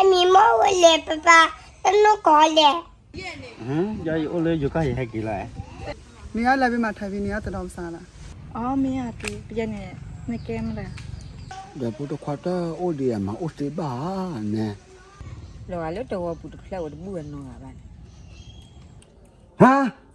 အမံၤမ့ၢ်ဝဲလဲၣ် ပပၢ်, တနီၢ်ကီၢ်လဲၣ်. ယၤယအိၣ်လၢယိၤကီၢ် ယဟဲက့ၤလီၤ. နံၤအါလၢဘ့ၣ်မၤထါဖံန့ၣ် အတဒီမစါလီၤ. အီ မ့ၢ်အါ ပယဲန့ၣ် နကဲမတၤ, ဒီးဖိတခွါတၢ်အိၣ်ဒံးအမၤအိၣ်သ့ဘၣ်ဧါန့ၣ်, လီၤဂာ်လၢတဝီပူၤတဖျၢၣ်ဝဲတဘူၣ်ဝဲနီတဂၤဘၣ်န့ၣ်, ဟါ တၢ်အံၤ,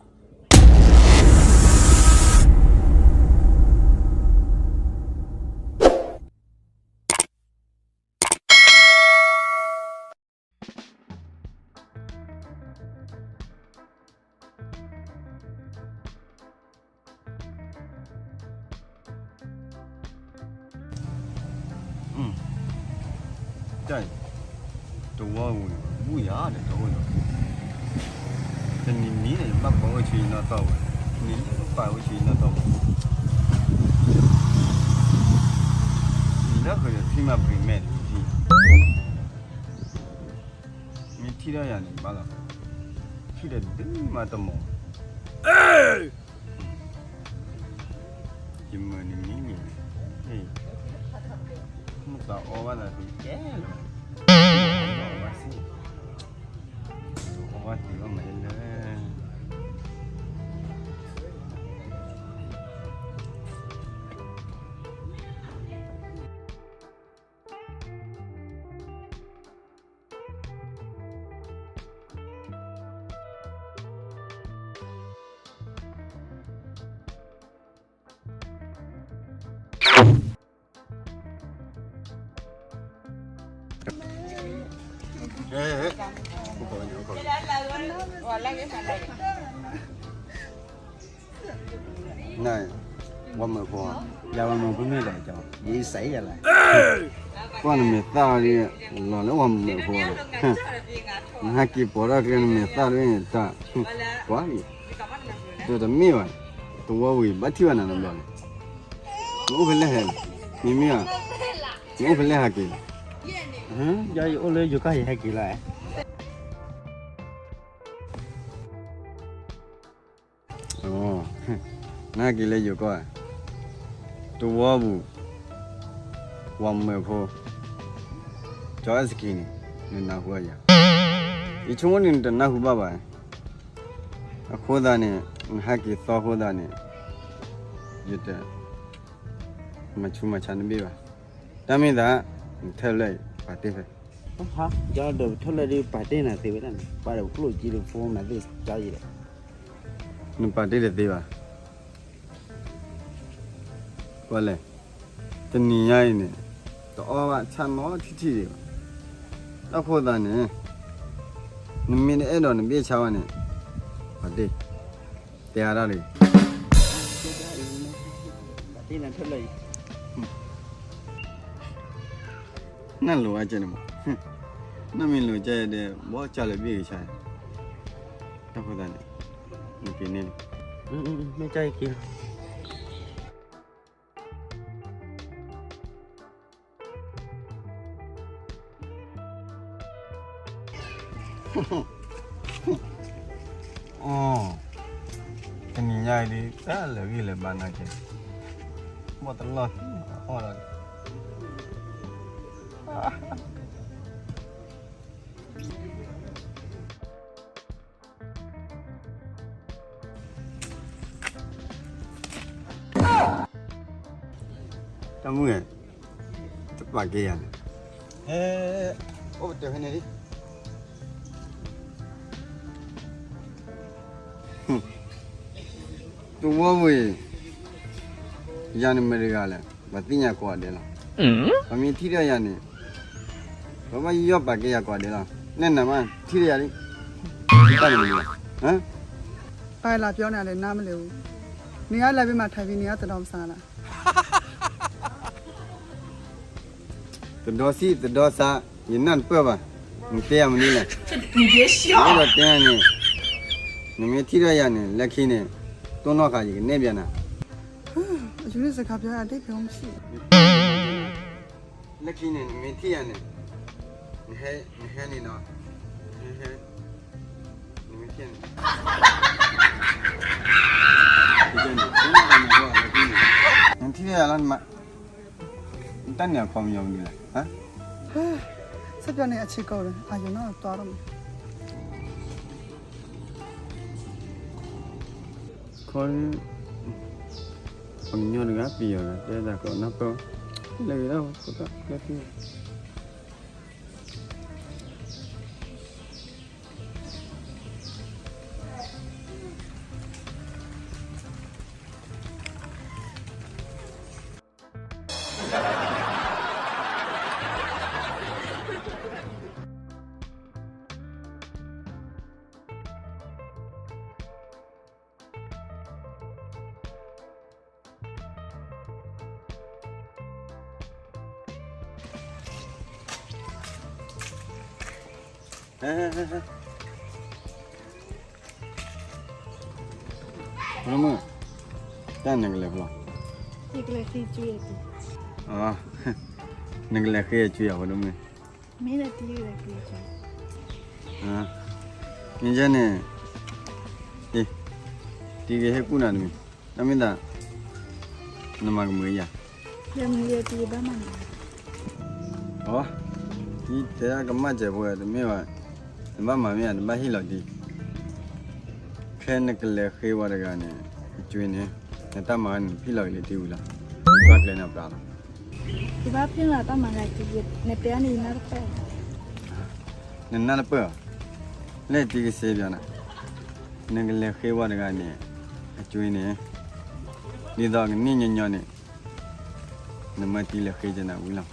တဝီပူၤန့ၣ် ဘူၣ်ယၤဒီးတအိၣ်လီၤ. တနံၤနံၤန့ၣ် ယဘၣ်ပာ်အိၣ်ဆူယနီၢ်သီၣ်ဝဲ, နံၤလၢပာ်အိၣ်ဆူယနီၢ်သီၣ်ဝဲ, နံၤလၢဃုာ်ဒီးထံၣ်မးပှ့ၤမဲာ်တထံၣ်, မ့ၢ်ထံၣ်ထီၣ်ယၤန့ၣ်ဘၣ်လီၤ, ထံၣ်ဒီးဒုးမးတမီၤ. ယမုာ်န့ၣ်မံန့ၣ်, မ့ၢ်သးအီဘၣ်သးသ့ကဲလၢၤ, အီဘၣ်စ့ၢ်, အီဘၣ်သ့ဘၣ်မးလၢ န ဝၤမုာ်ဖိ, ယၤဝၤမုာ်ဖိမ့ၢ်လဲၣ်ကီ, ယအံၤစဲယၤလဲၣ်, ကွၢ်နမဲာ်သၣ်ဒ်, လီၤလၢဝၤမုာ်ဖိ, နဟဲက့ၤပိာ်ထီၣ်ကျဲနမဲာ်သၣ်ဒ်န့ၣ်တၢ်, ကွၢ်လံ, တမ့ၢ်ဘၣ်, တဝီဝံၤဘၣ်ထံၣ်ဘၣ်နၤတဘျီန့ၣ်, နအိၣ်ဖဲလဲၣ်ဟဲ, မ့မ့ၢ်ဧါ, နအိၣ်ဖဲလဲၣ်ဟဲက့ၤ, ယၤယအိၣ်လၢယိၤကီၢ် ယဟဲက့ၤလီၤ. နဟဲက့ၤလၢယိၤကီၢ်, တဝီပူၤ, ဝၤမုာ်ဖိ, ကၠီအစကံန့ၣ်, နနၢ်ဟူဧါယၤ, ယဆိကမိၣ်န့ၣ်နတနၢ်ဟူဘၣ်ဘၣ်, အဃိသတးန့ၣ်, နဟဲက့ၤသီအဃိသတးန့ၣ်, ယတ မၤဆူးမၤဆါနဘ့ၣ်ဘၣ်, တၢ်မ့ၢ်သး, နထၢၣ်ဖျၢၣ်အံၤပာ်တ့ၢ်ဖဲ, ယဒီးပထၢၣ်ဖျၢၣ်ဒ်ပာ်တ့ၢ်နၤသ့ဝဲဒၣ်န့ၣ်, ပာ်ဒီးကျိၣ်စ့ဒီးဖိမၤသ့ၣ်ကၠီအံၤဒီး, နပာ်တ့ၢ်တသ့ဘၣ်, ကွၢ်လဲၣ်, တနံၤညါအံၤန့ၣ်, တအီဘၣ်ဆၣ်နီထံၣ်ထံၣ်ဒံးဘၣ်, အဃိသတးန့ၣ်, နမ့ၢ်တအဲၣ်ဒိးနဘ့ၣ်ဆါဘၣ်န့ၣ်, ပာ်တ့ၢ်, တဲအါဒၣ်တဂ့ၤ. နလိၤအကဲန့ၣ်မး, နမ့ၢ်လိၤကဲဒီး ဘီကၢ်လၢဘ့ၣ်ဂ့ၤဆါ, တၢ်ဃိသတးန့ၣ်, နက့ၤန့ၣ်လံ, မ့ၢ်ကၢ်ယက့ၤလီၤ. အိ, တနံၤညါအံၤဒ် တၢ်လဲၤဂံၢ်လဲၤဘါနာ်က့, ဘီၣ်တလီၢ်သံအီၣ်လီၤ. တၢ်မုၣ်ဂဲၤ, တပာ်ကဲယၤန့ၣ်, အိၣ်ပတၢၢ်ဖဲန့ၣ်လံ. တဝီဝံၤ, ယၤန့ၣ်မတၤတဂၤလဲၣ်, ပှၤသ့ၣ်ညါကိးဂၤဒဲးလီၤ. ပှၤမ့ၢ်ထံၣ်ဒီးယၤန့ၣ်, ပဘၣ်ယီၢ်ပာ်ကဲယၤကိးဂၤဒဲးလီၤ. နဲနၤမး ထံၣ်ဒီးယၤလံ, တၢ်န့ၣ်မတၤတဂၤ, ပှၤလၢပျီန့ၣ်လဲၣ် နမ့ၢ်လဲၤ, နံၤအါလၢဘ့ၣ်မၤထါဖံန့ၣ် အတဒီမစါလီၤ. တဒီစံၣ်တဒီစါ, ယနၢ်တပၢၢ်ဘၣ်, နတဲယၤမနုၤလဲၣ်. ယအဲၣ်ဒိးတဲနၤန့ၣ်, နမ့ၢ်ထံၣ်ဒီးယၤန့ၣ် လၢခံန့ၣ်, တိၢ်နီၣ်ဃာ်ယကနဲၣ်ပျဲနၤ. လၢခံန့ၣ် နမ့ၢ်ထံၣ်ယၤန့ၣ်, နဟဲန့ၣ်ဒီး, နမ့ၢ်ထံၣ်န့ၣ်, နထံၣ်ယၤလီၤ, နတၢ်န့ၣ်အခီပညီမနုၤလဲၣ်. တပျီန့ၣ်အဆံးကိးဒီး အယိာ်နီၢ်တွၤထီၣ်မး, ခီ, ပှၤကညီတဂၤပျံၤအီၤဒီး တဲဒၣ်ကီးနၢ်ပၢၢ်, လဲၤဂ့ၤဒၣ်ဖိသၣ်ကျဲသံ ဟဲ, ဖိဒိၣ်မုၣ်, တၢ်နကလဲၤဖဲလဲၣ်, ယကလဲၤဃ့ကၠွ့, နကလဲၤဃ့ကၠွ့ဧါ ဖိဒိၣ်မုၣ်, မ့ၢ်န့ၣ်, န့ၣ်, တံၤကဟဲကူၣ်နၤတမံၤ, တမ့ၢ်သး, နမၤကမုာ်ယၤ, ယမုာ်ယဲတံၤဘၣ်မၤန့ၣ်, အ, တံၤတဲဒၣ်ကမၣ်စဲးဖိတမ့ၢ်ဘၣ်, နဘၣ်မၤမ့ၢ်ဧါ နဘၣ်ဟ့ၣ်လီၤတံၤ, ဖဲနကလဲၤဃ့ဝဲတဂၤန့ၣ်, အကၠွ့န့ၣ်, နတၢ်မၤန့ၣ်ဖံၣ်လီၤက့ၤလၢတံၤဝံၤလီၤ, ဘၣ်ကျဲနၤပျၢ်လီၤ, ယဘၣ်ဖံၣ်လီၤတၢ်မၤဂၤတံၤ, နတဲန့ၣ်ယနၢ်တပၢၢ်, နနၢ်တပၢၢ်, လၢတံၤကစ့ပျၢ်နၤ, နကလဲၤဃ့ဝဲတဂၤန့ၣ်, အကၠွ့န့ၣ်, ဒ်သိးကန့ၢ်ညီညီန့ၣ်, နမၢတံၤလဲၤဃ့ကနၤဝံၤလီၤ,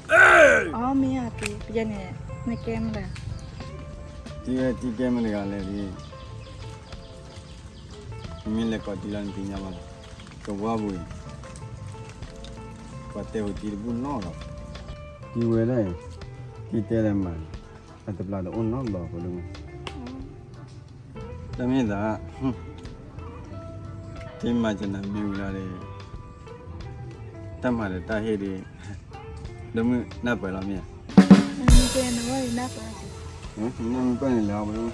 အမ့ၢ်ဧါတံၤ, ပယဲန့ၣ်, နကဲမတဂၤ, တံၤဝဲတံၤကဲမတဂၤလဲၣ်ဒ် မ့ၢ်လဲၤကိးတံၤလီၤနသ့ၣ်ညါဘၣ်လီၤ, သဝီပူၤအံၤ, ပှၤတဲဝဲတံၤတဘူၣ်နီတဂၤ, တံၤဝဲဒၣ်အံၤ, တံၤတဲလဲၤမၤ, အတပျၢ်တအိၣ်နီတဘျီဖိဒိၣ်မုၣ်, တမ့ၢ်သး, တံၤမၤကနၤမ့ၢ်ဝံၤလီၤဒီး, တၢ်မၤဒီးတၢ်ဟ့ၣ်ဒီး, ဒိၣ်မုၣ်နၢ်ပၢၢ်လီၤမ့ၢ်ဧါ, နနၢ်မ့ၢ်ပၢၢ်န့ၣ်လဲၤအီၤဖိဒိၣ်မုၣ်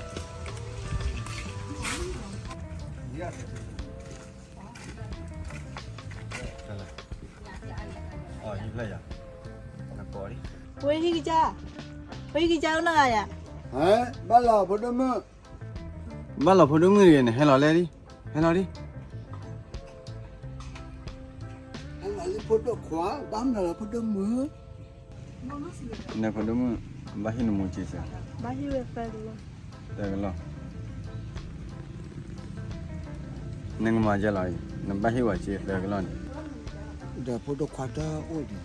ဝဲဟံၣ်ကစၢ်, ဝဲဟံၣ်ကစၢ်အိၣ်နီၢ်ဂၤယၤ, ဘၣ်လီၤဖိဒိၣ်မုၣ်, ဘၣ်လီၤဖိဒိၣ်မုၣ်တဂ့ၤန့ၣ် ဟဲလီၤလဲၣ်ဒံ, ဟဲလီၤဒံ, ဟဲလီၤလံဖိဒိၣ်ခွါ, ဘၣ်မနုၤလီၤဖိဒိၣ်မုၣ် နဖိဒိၣ်မုၣ်, ဘၣ်ဟ့ၣ်နမိၢ်စ့စ့, သၢကလီၢ်, နကမၤယဲလီၤအံၤ, နဘၣ်ဟ့ၣ်ဝဲစ့သၢကလီၢ်န့ၣ်, ဒီးဖိဒိၣ်ခွါတအိၣ်ဒံး,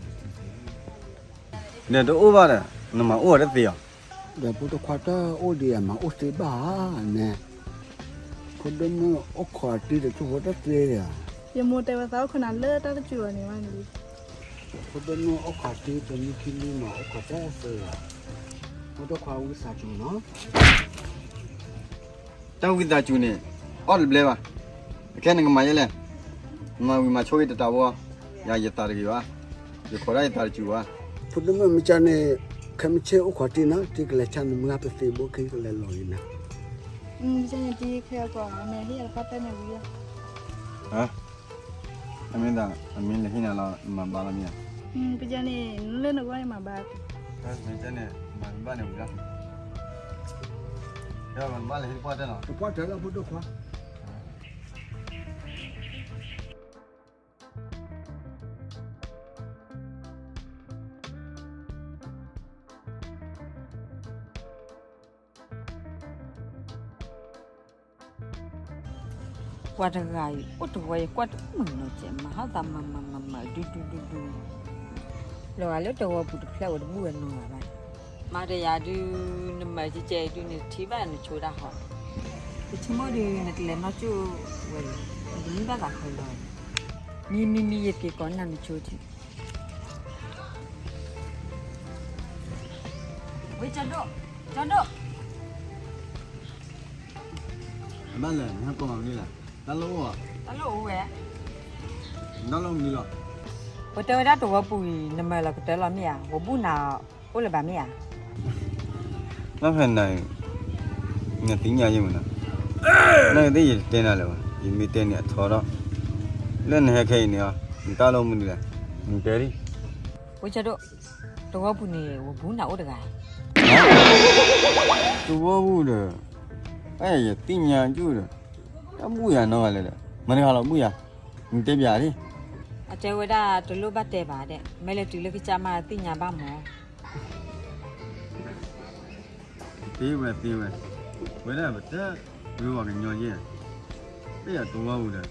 ဒီးတအိၣ်ဘၣ်ဒီး, နမၤအိၣ်ဝဲတသ့အီၤ, ဒီးဖိဒိၣ်ခွါတအိၣ်ဒံး အမၤအိၣ်သ့ဘၣ်ဧါန့ၣ်, ဖိဒိၣ်မုၣ်အိၣ်ခိးတံၤတဆူၣ်ဖိတသ့ဧါ, ယမိၢ်တဲဝဲသးအိၣ်ခိးနၤလၢတၢ်တစူၢ်အီၤန့ၣ်ဝဲန့ၣ်, ဖိဒိၣ်မုၣ်အိၣ်ခိးတံၤတမံၤခံမံၤမး အိၣ်ခိးတသ့ဧါ, ဖိဒိၣ်ခွါဝံသးစူၤနီၤ တၢ်ဝံသးစူၤန့ၣ်, အီၣ်တဘျဲဘၣ်, အခဲနကမၤယဲလဲၣ်, မၤဝံၤမၤဆိက့ၤတတးဝီ, ယၤယသးတဂ့ၤဘၣ်, ယခိးဒၣ်ယသးတစူၤဘၣ်, ဖိဒိၣ်မုၣ်မ့ၢ်ကန့ၣ်, ခဲမုၢ်ဆ့ၣ်အိၣ်ခိးတံၤနီၤ တံၤကလဲၤဆါနမုၢ်ဂၤပသ့ဘိခံကလဲၤလီၤအံၤနၤ, မ့ၢ်ကန့ၣ်တံၤခဲအကီး အမ့ၢ်ဟ့ၣ်အတၢ်တဲန့ၣ်ဝံၤလီၤ အမ့ၢ်သး အမ့ၢ်လဲၤဟ့ၣ်နၤလီၤ နမၤဘါလီၤမ့ၢ်ဧါ, ပယဲန့ၣ် နလၢနဂီၢ်န့ၣ်မၤဘါ, မ့ၢ်ကန့ၣ် မၤဘါန့ၣ်ဝံၤလီၤ, ကဘၣ်လဲၤဟ့ၣ်တပှၢ်တၢၢ်လီၤ, တပှၢ်တၢၢ်လီၤဖိဒိၣ်ခွါ. ပှၤတဂၤအံၤ အိၣ်တဝီ ယကွၢ်တမုာ်နီၤ ကဲမၤဟီၣ်သးမၤမၤမၤမၤ ဒူဒူဒူဒူ, လီၤဂာ်လၢတဝီပူၤတဖျၢၣ်ဝဲတဘူၣ်ဝဲနီတဂၤဘၣ်, မၤတယၤဒုး နမၤကဲကဲအံၤဒုး နထံၣ်ဘၣ်နဆိတၢ်ဟီၣ်, ယဆိကမိၣ်ဒုး နတလဲၤနီၢ်ကၠိၣ်ဝဲလၢၤ, နတမံဘၣ်သးဃဲလီၤ, မံမံမံ ယက့ၤကိးနၤနဆိထံၣ် ဝဲကၠီဒိၣ်, ကၠီဒိၣ်, ဘၣ်လဲၣ် နဟဲကိးမၤမနုၤလဲၣ်, တၢ်လိၣ်အိၣ်ဧါ, တၢ်လိၣ်အိၣ်ဝဲ, တၢ်လိၣ်မနုၤလီၤ, ပတဲဝဲဒၣ်တဝီပူၤအံၤ နမၤလီၤကတၢၢ်လီၤမ့ၢ်ဧါ, ဝဲဘူၣ်နၤအိၣ်လၢၤဘၣ်မ့ၢ်ဧါ. ဘၣ်ဖဲနၤအံၤ နသ့ၣ်ညါယဲမနုၤ, နကသ့ၣ်ယတဲနၤလၢၤဘၣ်, ယမ့ၢ်တဲန့ၣ်အထီဒီး, လၢနဟဲခဲအံၤန့ၣ်အီၤ နတၢ်လိၣ်မနုၤလဲၣ်, နတဲဒံး, ဝဲကၠီဒိၣ်, တဝီပူၤန့ၣ် ဝဲဘူၣ်နၤအိၣ်တဂၤ, ဟါ, တဝီပူၤဒီး, အဲ ယသ့ၣ်ညါကၠိဒီး, တၢ်ဘူၣ်ယၤနီတဂၤလဲၣ်ဒီး, မတၤတဂၤလီၤဘူၣ်ယၤ, နတဲပၠးဒၣ်, အတဲဝဲဒၣ်တလိၣ်ဘၣ်တဲဘၣ်ဒဲး, မ့ၢ်လဲၤတုၤလၢကစၢ်မးသ့ၣ်ညါဘၣ်မး. သ့ဝဲသ့ဝဲ, ဝဲဒၣ်ပတၢ်ဂ့ၤဝဲကညီယဲၢ်, ပယၤတဝီပူၤဒီး,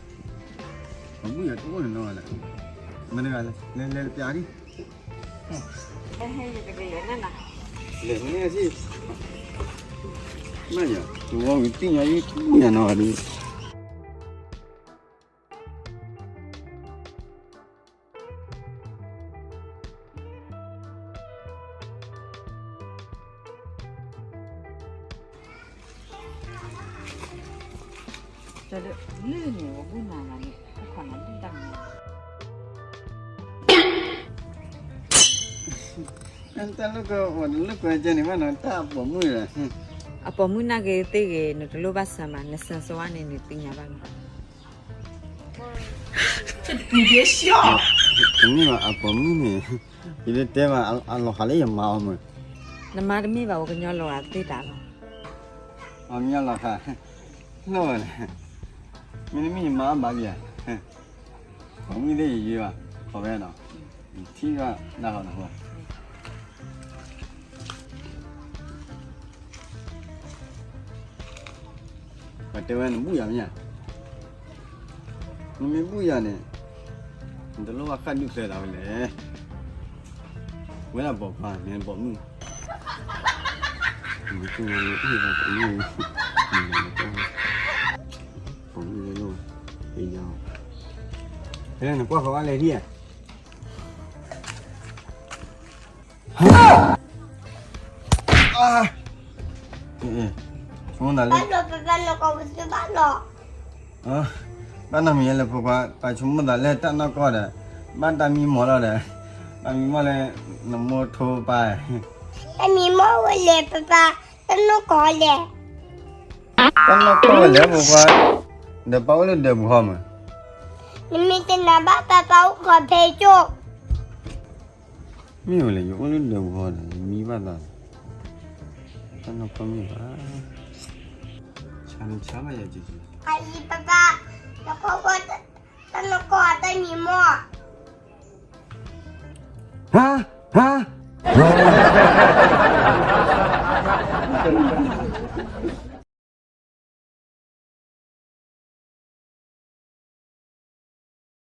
ပဘူၣ်ယၤတအိၣ်နီတဂၤလဲၣ်, မတၤတဂၤလဲၣ်, လဲၤလဲၤပၠးဒၣ်, လဲၤမ့ၢ်န့ၣ်, မ့ၢ်ယၤတဝီပူၤသ့ၣ်ညါယဘူၣ်ယၤနီတဂၤဒုး တၢ်လၢကဝီၤန့ၣ် တၢ်ပိာ်မုၣ်လီၤ, အပိာ်မုၣ်နာ်က့ၤသ့ၣ်ဂ့ၤ နတလိၣ်ဘၣ်စၢၤမး, နစၢၤစၢၤဝဲန့ၣ် နသ့ၣ်ညါဘၣ်လီၤ. တမ့ၢ်ဘၣ်အပိာ်မုၣ်န့ၣ်, ယတတဲဘၣ်အလီၤဃာ်လၢယမါအီၤမး, နမါတမ့ၢ်ဘၣ် ပှၤကညီလီၤဂာ်သ့ၣ်တၢ်လီၤ, အီၤမ့ၢ်အလီၤဃာ်, လီၤဝဲလဲၣ်, မ့တမ့ၢ်ယမါအီၤဘၣ်လံဧါ, ပိာ်မုၣ်သ့ၣ်ယယွၤဘၣ်, ခီဖဲနီၤ, ထံၣ်ဘၣ်နၢ်ဟီနဃိ ပှၤတဲဝဲနဘူၣ်ယၤမ့ၢ်ဧါ, နမ့ၢ်ဘူၣ်ယၤန့ၣ်, နတလိၣ်ဘၣ်ဃၣ်ဒုးချဲလီၤဝဲလဲၣ်, ဝဲဒၣ်ပိာ်ခွါ မ့ၢ်ပိာ်မုၣ်, ပိာ်မုၣ်လၢလိၣ်, ဖဲနကွၢ်ဃီၤဘၣ်လဲၣ်ထံၣ်ဧါ ဘၣ်နီၢ်မံၤလၢဖိခွါ, ပှၤဆိကမိၣ်သးလၢတၢ်နီၢ်ကီၢ်ဒီး, ဘၣ်တၢ်မံမီၢ်လီၤဒီး, ဘၣ်မံမီၢ်လၢ နမိၢ်ထိပၢ်, တၢ်မံမီၢ်ဝဲလဲၣ်ပၢ်ပၢ်, တၢ်နီၢ်ကီၢ်လဲၣ်, တၢ်နီၢ်ကီၢ်ဝဲလဲၣ်ဖိခွါ, ဒီးပၢ်အိၣ်လၢဒၢးပူၤဃီမး, နမ့ၢ်တနာ်ဘၣ်ပၢ်ပၢ်အိၣ်ခိးဖဲကၠိ မ့ၢ်ဝဲလဲၣ် ယအိၣ်လၢဒၢးပူၤဃီဒီး ယမံဘၣ်သး, တၢ်နီၢ်ကီၢ်မ့ၢ်ဘၣ်, ဆါန့ၣ်ဆါဘၣ်ယၤက့ၤ, အအံၤပၢ်ပၢ်, နခိၣ်ခိၣ်, တၢ်နီၢ်ကီၢ်တၢ်မံမီၢ်, ဟါ, ဟါ